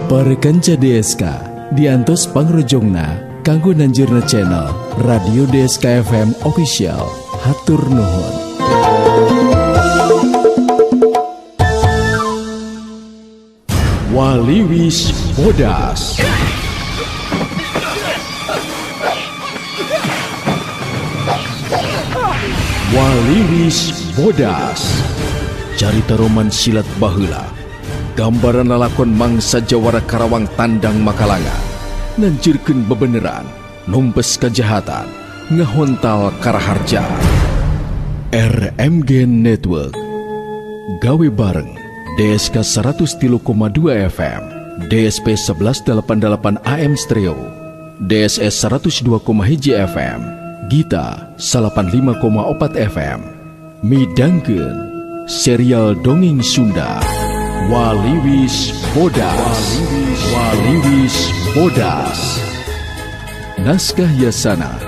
Para kanca DSK diantos pangrojongna kanggo nanjirna channel Radio DSK FM Official. Hatur nuhun. Waliwis Bodas. Waliwis Bodas. Carita roman silat baheula. Gambaran lalakon mangsa jawara Karawang tandang Makalanga. Nanjirkeun bebeneran, numpes kejahatan, ngahontal karaharja. RMG Network. Gawe bareng DSK 103,2 FM, DSP 1188 AM Stereo, DSS 102,1 FM, Gita 85,4 FM. Midangkeun serial dongeng Sunda Waliwis Bodas. Waliwis Bodas. Naskah Yasana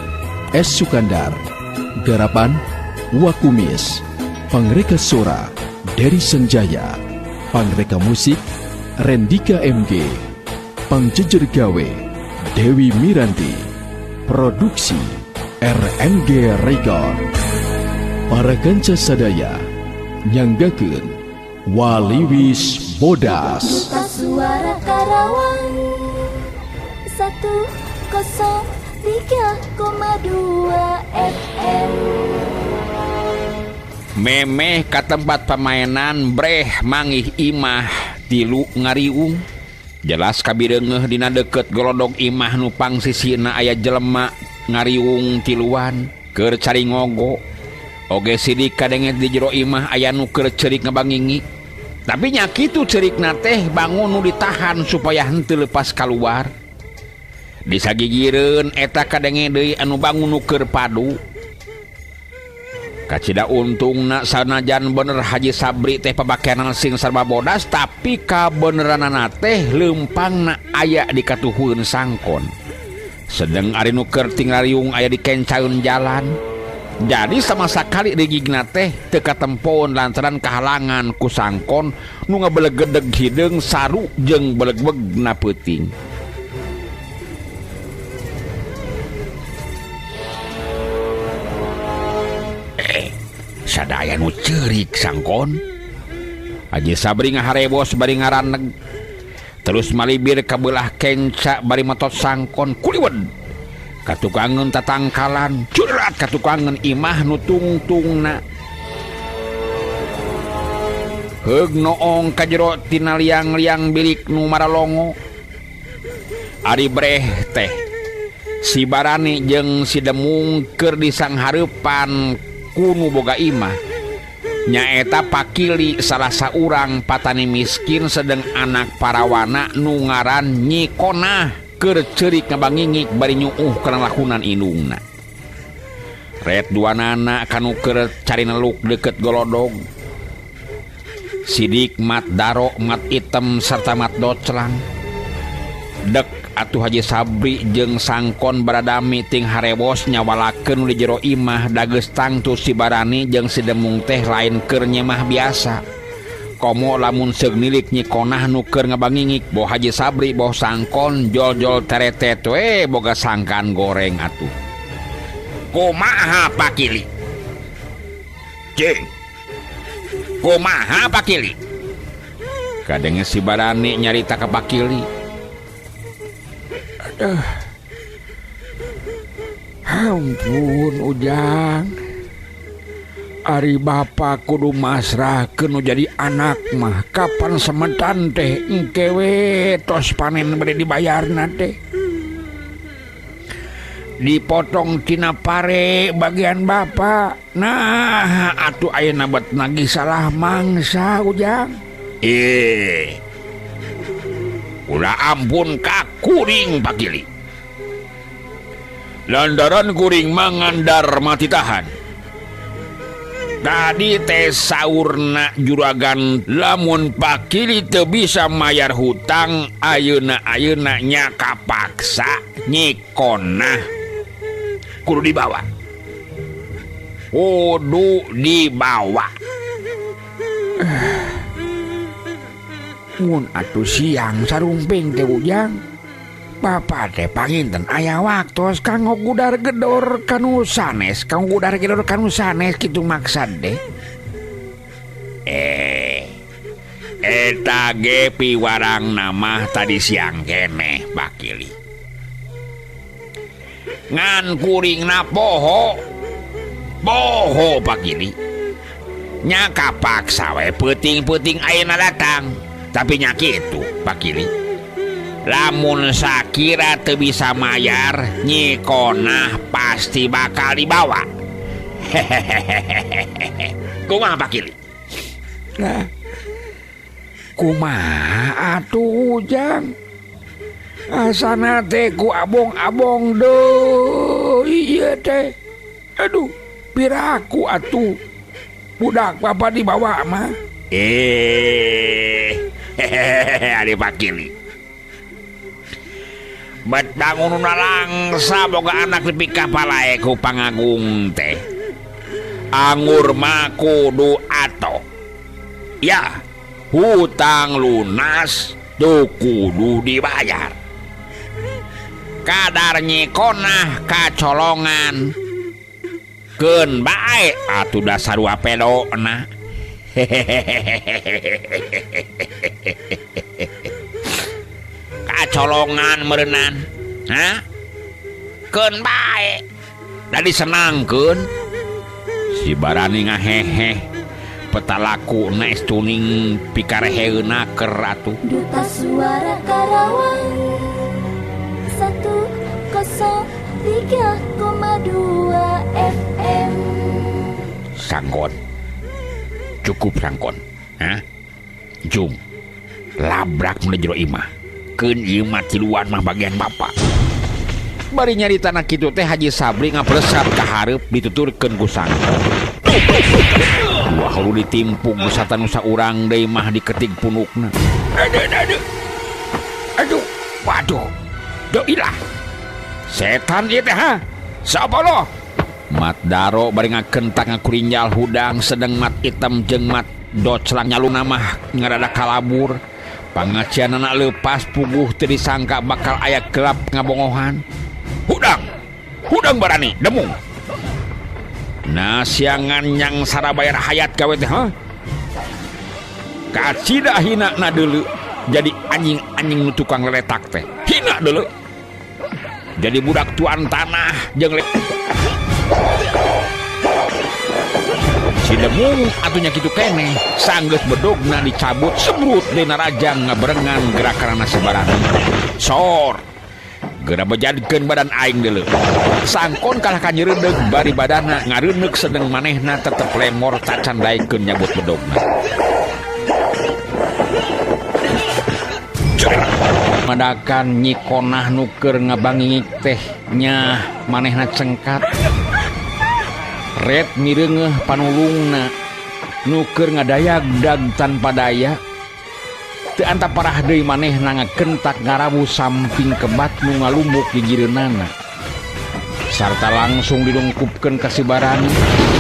S. Sukandar, Garapan Wakumis, Pangreka Sora Dery Senjaya, Pangreka Musik Rendika MG, Pangjejer Gawe Dewi Miranti, Produksi RMG Record. Para kanca sadaya nyanggakeun Waliwis Bodas. Duta Suara Karawang 103,2 FM. Memeh ka tempat pamainan breh mangih imah tilu ngariung. Jelas kabireungeuh dina deukeut golodog imah nu pangsisina aya jelema ngariung tiluan keur cari ngogo. Oge sidik kadenge di jero imah aya nu keur ceurik ngabangingi. Tapi nya kitu ceurikna teh bangun nu ditahan supaya henteu lepas kaluar. Disagigireun eta kadenge deui anu bangun nu keur padu. Kacida untungna sanajan bener Haji Sabri teh pabakenan sing sarba bodas, tapi kabeneranana teh leumpangna aya di katuhueun sangkon. Sedeng ari nu keur tingrariung aya di kencaeun jalan. Jadi sama sakali rigigna teh teu katempoon lantaran kahalangan ku sangkon nu ngabelegedeg hideung saru jeung belegbegna peuting. Sadaya nu ceurik sangkon. Haji Sabri ngaharebos bari ngaraneg. Terus malibir ka beulah kenca bari metot sangkon kuliwed. Katukangeun tatangkalan, curat katukangeun imah nu tungtungna. Heug noong ka jero tina liang-liang bilik nu maralongo. Ari breh teh si Barani jeung si Demung keur disanghareupan kunu boga imah. Nyaeta Pakili salah saurang patani miskin sedeng anak parawana nu ngaran Nyi Konah keur ceurik ngabangingik bari nyuuh kana lakunan indungna. Ret duanana kanu keur cari neluk deukeut golodog. Sidik mat daro mat item serta mat doclang. Dek atuh Haji Sabri jeung sangkon baradami ting harebos nyawalakeun di jero imah dageus tangtu si Barani jeung si Demung teh lain keur nyemah biasa. Komo lamun seug nilik Nyi Konah nu keur ngabangingik boh Haji Sabri boh sangkon jol-jol teretet we boga sangkan goreng atuh. Kumaha Pakili? Cing. Kumaha Pakili? Kadenge si Barani nyarita ka Pakili. Aduh. Ampun Ujang. Ari bapa kudu masrahkeun nu jadi anak mah kapan semetan teh engke we tos panen bade dibayarna teh. Dipotong tina pare bagian bapa. Nah atuh ayeuna bet nagih salah mangsa Ujang. Ulah ampun ka kuring Pakili. Lantaran kuring mangandar mati tahan. Tadi teh saurna juragan lamun Pakili teu bisa mayar hutang ayeuna-ayeuna nya kapaksa Nyi Konah kudu dibawa. Kudu dibawa. Mun atuh siang sarumping teh Ujang. Bapak teh panginten aya waktos kanggo gudar gedor kanu sanes, kanggo gudar gedor kanu sanes kitu maksad deh. Eta ge piwarang nama tadi siang keneh Bakili. Ngan kuringna poho. Poho Bakili. Nya kapaksa we peuting-peuting ayeuna datang. Tapi nya kitu Bakili. Lamun sakira teu bisa mayar, Nyi Konah pasti bakal dibawa. Hehehehe. Kumaha Bakili? Lah, kumaha atuh Ujang? Asana teh ku abong-abong deui ieu teh. Aduh, piraku atuh. Budak bapak dibawa mah. Hehehe, ari Bakili. Bet bangun langsa boga anak dipikah palae ku pangagung teh. Angur mah kudu ato. Ya, hutang lunas tuh kudu dibayar. Kadar Nyi Konah kacolongan. Keun bae atuh dasar sarua pedona. Kacolongan meureunan. Hah? Keun bae. Da disenangkeun. Si Barani ngahehe. Petalaku na estuning pikareheuna keur atuh. Duta Suara Karawang 103,2 FM. Sangkon. Cukup sangkon. Hah? Jung. Labrak mun jero imah. Keun ieu mah tiluan mah bagian bapak. Bari nyari tanah kitu teh Haji Sabri ngaplesat ka hareup dituturkeun ku sangkon. Wah, lu ditimpuk gusatan nusa urang deui mah diketik punukna. Aduh, aduh. Aduh, waduh. Doilah. Setan ieu teh ha. Sapa lo? Mat Daro bari ngakentak ngakurinjal hudang sedeng mat item jeung mat doclang nyaluna mah ngarada kalabur. Pangacianana leupas puguh teu disangka bakal aya gelap ngabongohan. Hudang. Hudang barani demung. Nah siangan yang sarabayar hayat gawe teh ha. Kacida hina na deuleu jadi anjing-anjing nu tukang leletak teh. Hina deuleu. Jadi budak tuan tanah jeung si demung atunya kitu keneh sanggeus bedogna dicabut sebrut dina rajang ngaberengan gerakanana sebarang. Sor. Geura bejadkeun badan aing deuleu. Sangkon kalah ka nyeureudeg bari badana ngareuneuh sedeng manehna tetep lemor tacan daekeun nyabut bedogna. Madakan Nyi Konah nu keur ngabangingik teh nyah manehna cengkat. Red mireungeuh panulungna nu keur ngadayag-dag tanpa daya. Teu anta parah deui manehna ngakentak ngarawu samping kebat nu ngalumbuk gigireunana. Sarta langsung didungkupkeun ka si Barani.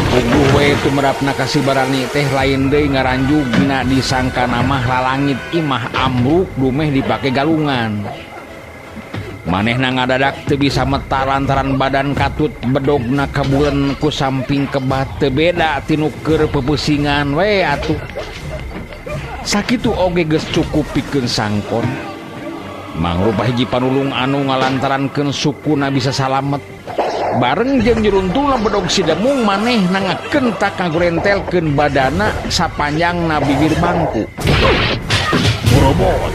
Puguh we tumerapna ka si Barani teh lain deui ngaranjugna disangkana mah lalangit imah ambruk dumeh dipake galungan. Manehna ngadadak teu bisa meta lantaran badan katut bedogna kabulen ku samping kebat teu beda tinu keur pepeusingan we atuh. Sakitu oge geus cukup pikeun sangkon. Mangrupa hiji panulung anu ngalantarankeun sukuna bisa salamet. Bareng jeung nyuruntulna bedog si demung manehna ngakentak ngagorentelkeun badana sapanjangna bibir bangku. Borobot.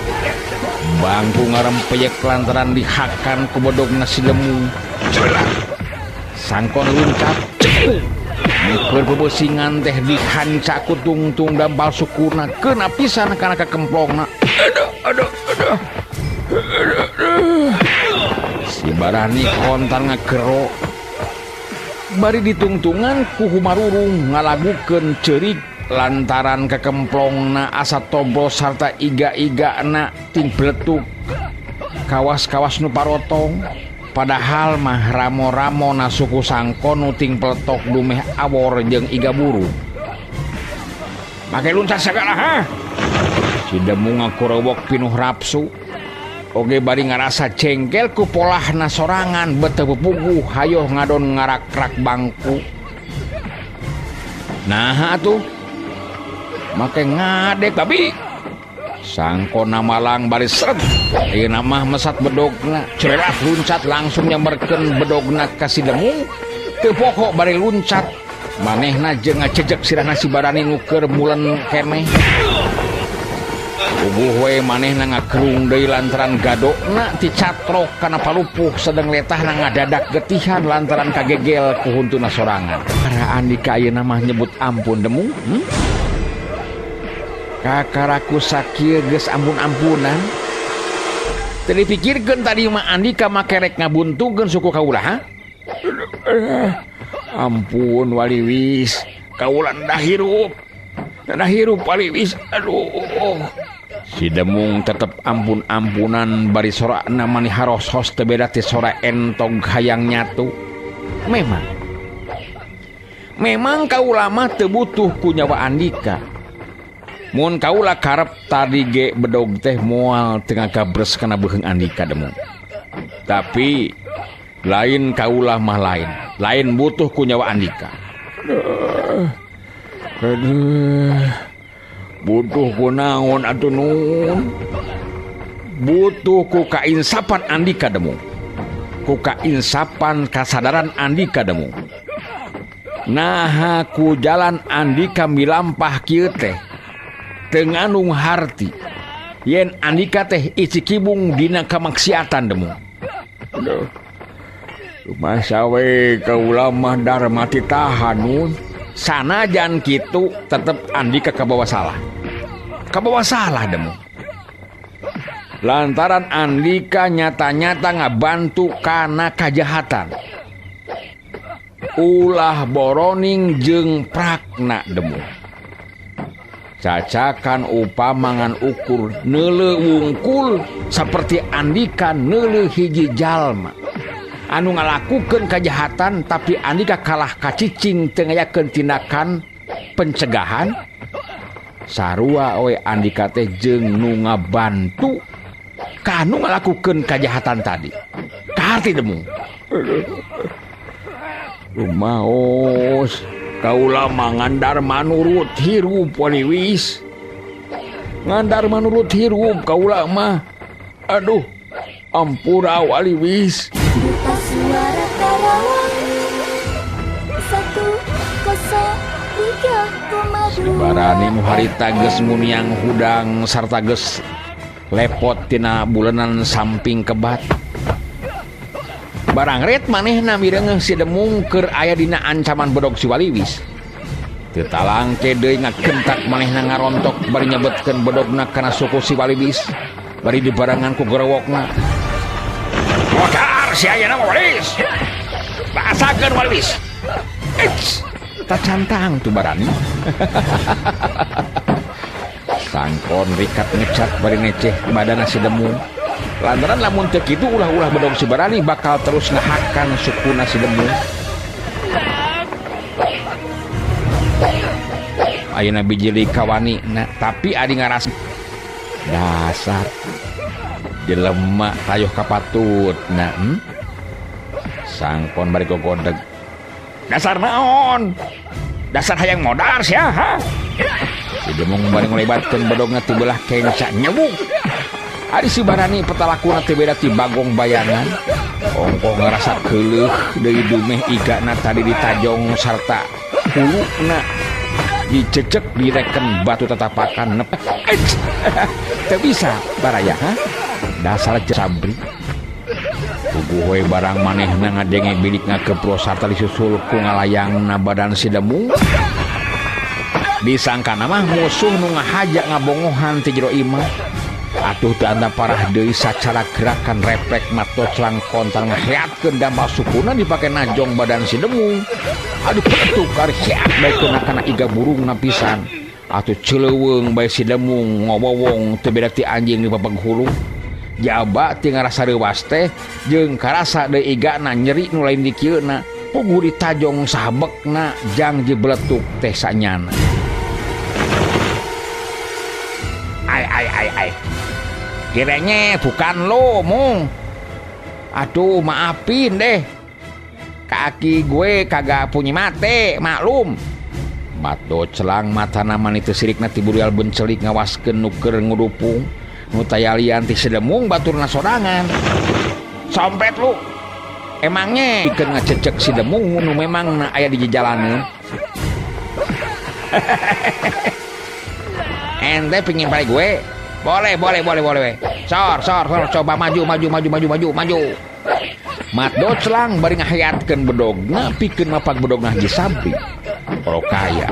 Bangku ngarempeyek lantaran dihakan ku bedogna si demung. Sangkon luncat. Nuker pepeusingan teh dihanca ku tungtung dampal sukuna keuna pisan kana kakemplongna. Aduh, aduh, aduh. Aduh, aduh. Si Barani kontan ngakero. Bari ditungtungan ku humarurung ngalagukeun ceurik lantaran kakemplongna asa tobros sarta iga-igana ting bletuk. Kawas-kawas nu parotong. Padahal mah ramo-ramo na suku sangkon nu ting peletok dumeh awor jeung iga buru. Make luncat sagala ha. Si Demung ngakurewok pinuh rapsu. Oge bari ngarasa cengkel ku polahna sorangan beteu puguh hayoh ngadon ngarakrak bangku. Nah atuh make ngadek babi. Sangkona malang bari seret. Ayeuna mah mesat bedogna, cererat luncat langsung nyamberkeun bedogna ka si Demung. Teu pokok bari luncat. Manehna jeung ngacejek sirahna si Barani nu keur mulen keneh. Puguh we manehna ngakerung deui lantaran gadokna ticatrok kana palupuh sedeng letahna ngadadak getihan lantaran kagegel ku huntuna sorangan. Para Andika ayeuna mah nyebut ampun Demung. Kakaraku sakieu geus ampun-ampunan. Teu dipikirkeun tadi mah Andika make rek ngabuntungkeun suku kaula ha? Ampun waliwis, kaula ndah hirup. Ndah hirup waliwis. Aduh. Si Demung tetep ampun-ampunan bari sorakna mani haros-hos teu beda ti sora entog hayang nyatu. Memang kaula mah teu butuh ku nyawa Andika. Mun kaula karep tadi ge bedog teh moal teu ngagabres kana beuheung Andika Demung. Tapi lain kaula mah lain. Lain butuh ku nyawa Andika. Aduh. Butuh ku naon atuh nun? Butuh ku kainsapan Andika Demung. Ku kainsapan kasadaran Andika Demung. Naha ku jalan Andika milampah kieu teh teu ngandung harti. Yen Andika teh icikibung dina kamaksiatan Demung. Aduh. Masa we kaula mah darma titahan nun. Sanajan kitu tetep Andika kabawa salah. Kabawa salah Demung. Lantaran Andika nyata-nyata ngabantu kana kajahatan. Ulah boroning jeung prakna Demung. Cacakan upamangan ukur neuleuh wungkul saperti Andika neuleuh hiji jalma. Anu ngalakukeun kajahatan tapi Andika kalah kacicing teu ngayakeun tindakan pencegahan. Sarua we Andika teh jeung nu ngabantu ka nu ngalakukeun kajahatan tadi. Kaharti Demung. Rumaos kaula mah ngandar manurut hirup waliwis. Ngandar manurut hirup kaula mah. Aduh, ampura waliwis. Duta Suara Karawang 103,2. Barani nu harita geus muniang hudang sarta geus lepot tina bulenan samping kebat. Barang ret manehna mireungeuh si Demung keur aya dina ancaman bedog si Waliwis. Teu talangke deui ngakentak manehna ngarontok bari nyebetkeun bedogna kana suku si Waliwis. Bari dibarengan ku gerewokna. Wakar si ayeuna mah Waliwis. Basakeun Waliwis. Eits, tacantang tu barani. Sangkon rikat ngecat bari neceh badana si Demung. Lantaran lamun teu kitu ulah-ulah bedog si Barani bakal terus ngahakan sukuna si Demung. Ayeuna bijili kawani na, tapi adi ngaras dasar jelema tayoh kapatut na. Sangkon bari gogodeg. Dasar naon? Dasar hayang modar sia ha? Si Demung bari ngalebatkeun bedogna ti belah kenca nyebuk. Ari si Barani petalakuna teu beda ti bagong bayangan. Ongkoh ngarasa keuleuh deui dumeh igana tadi ditajong sarta huluna dicecek direken batu tatapakan. Teu bisa baraya ha? Dasar sabri. Puguh we barang manehna ngadenge bilik ngakepro sarta disusul ku ngalayangna badan si Demung. Disangkana mah musuh nu ngahaja ngabongohan ti jero imah. Atuh teu anda parah deui sacara gerakan refleks matoclang kontan ngaheatkeun damal sukuna dipake najong badan si Demung. Aduh tukar heat bae kena kana iga burungna pisan. Atuh celeuweung bae si Demung ngowowong teu beda ti anjing di papenghulu. Jaba ti ngarasa reuwas teh jeung karasa deui igana nyeri nu lain dikieuna. Puguh ditajong sahabekna jang jebletuk teh sanyana. Ai ai ai. Kiranya bukan lo, Mung. Aduh, maafin deh. Kaki gue kagak punya mate, maklum. Mat Docelang matana mani teu sirikna ti burial bencelik ngawaskeun nu keur ngudupung. Nu tayalian ti sedemung baturna sorangan. Sompet lu. Emangnya pikeun ngacecek si demung nu memang aya di jalanan. Ente pingin pare gue? Boleh, boleh, boleh, boleh. Sor, sor, sor, coba maju, maju, maju, maju, maju, maju. Mat Docelang bari ngaheatkeun bedogna pikeun mapak bedogna Haji Sabri. Kalau kaya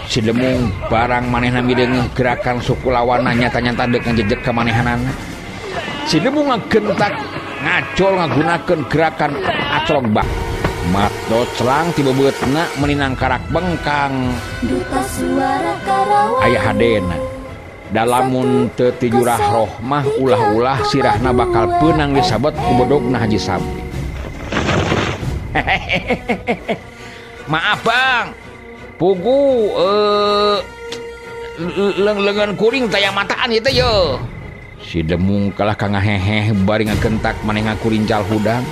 si demung barang manehna mideungeuh gerakan suku lawanna nyata-nyata deuk ngajejek ka manehanana. Si demung ngagentak ngacol ngagunakeun gerakan acolok bak. Mat Docelang ti bebeutna meninang karak bengkang. Duta Suara Karawang. Aya hadena. Dalamun teu ti jurah rohmah ulah-ulah sirahna bakal peunang disabet ku bedogna Haji Sabri. Maaf bang, pugu lengan kuring taya mataan ieu teh ye. Si demung kalah ka ngaheheh bari ngagentak maneh ngakurincal hudang.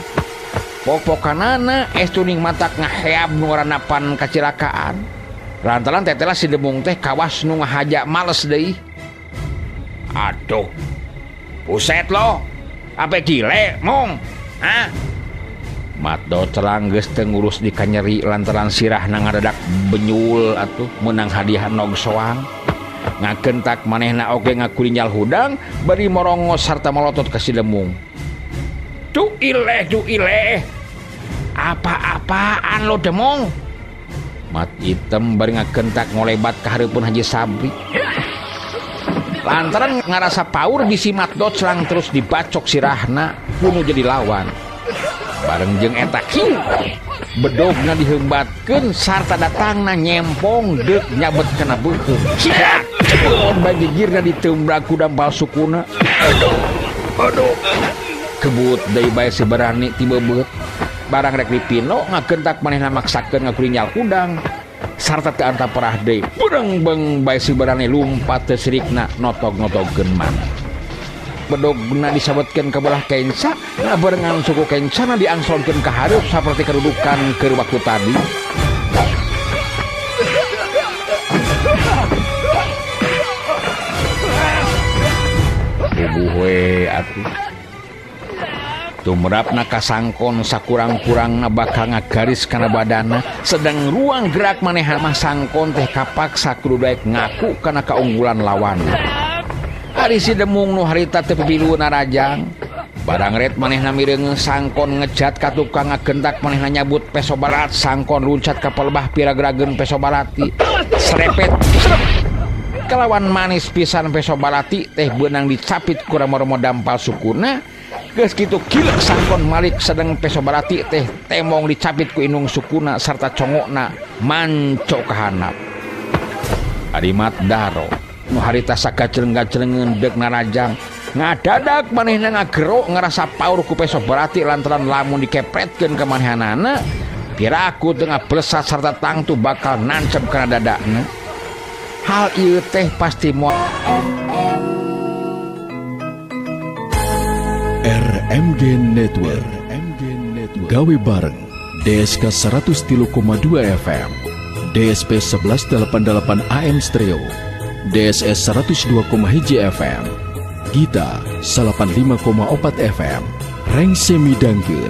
Pok-pokanana es tuning matak ngaheab nu waranapan kacilakaan. Lantaran tetela si demung teh kawas nu ngahaja males deui. Aduh, buset lo, apa gile, mung, hah? Mat Docelang geus teu ngurus di kanyeri lantaran sirahna ngadadak benyul atuh meunang hadiah nog soang. Ngagentak manehna oge ngakurinjal hudang bari morongos sarta molotot ka si demung. Duh ileh, duh ileh. Apa-apaan lo demung? Mat item bari ngagentak ngolebat ka hareupeun Haji Sabri. Lantaran ngarasa paur bisi Mat Docelang terus dibacok sirahna kudu jadi lawan. Bareng jeung eta kieu bedogna diheumbatkeun sarta datangna nyempong deuk nyabet kana beukeum. Siap. Bae gigirna diteumbrak ku dampal sukuna. Aduh. Aduh. Kebut deui bae si berani ti beubeut. Barang rek dipino ngagentak manehna maksakeun ngakurinyal hudang. Sarta teu antaparah deui. Beureng beung bae si berani lumpat teu sirikna notog-notogkeun maneh. Bedogna disabetkeun ka belah kenca, ngabarengan suku kencana diangsolkeun ka hareup saperti kedudukan keur waktu tadi. Puguh we atuh. Tumrapna kasangkon sakurang-kurangna bakal ngagaris kana badana, sedang ruang gerak manehan mah sangkon teh kapaksa kudu daek ngaku kana kaunggulan lawan. Ari si demung nu harita teu pipilu narajang. Barang ret manehna mireungeuh sangkon ngejat ka tukang ngagentak manehna nyabut peso barat sangkon luncat ka palebah piragrageun peso balati. Serepet serep. Kalawan manis pisan peso balati teh beunang dicapit ku ramo-ramo dampal sukuna. Geus kitu kilek sangkon malik sedeng peso balati teh temong dicapit ku indung sukuna sarta congokna manco ka handap. Ari Mat Daro nu harita sagacreng-gacrengeun deuk narajang ngadadak manehna ngagero ngarasa paur ku peso berarti lantaran lamun dikepretkeun ka manehanana piraku teu ngablesat sarta tangtu bakal nancep kana dadana. Hal ieu teh pasti moal. RMG Network gawe bareng DSK 103,2 FM, DSP 1188 AM Stereo, DSS 102,1 FM, Gita 85,4 FM, Rengse Midangkeun.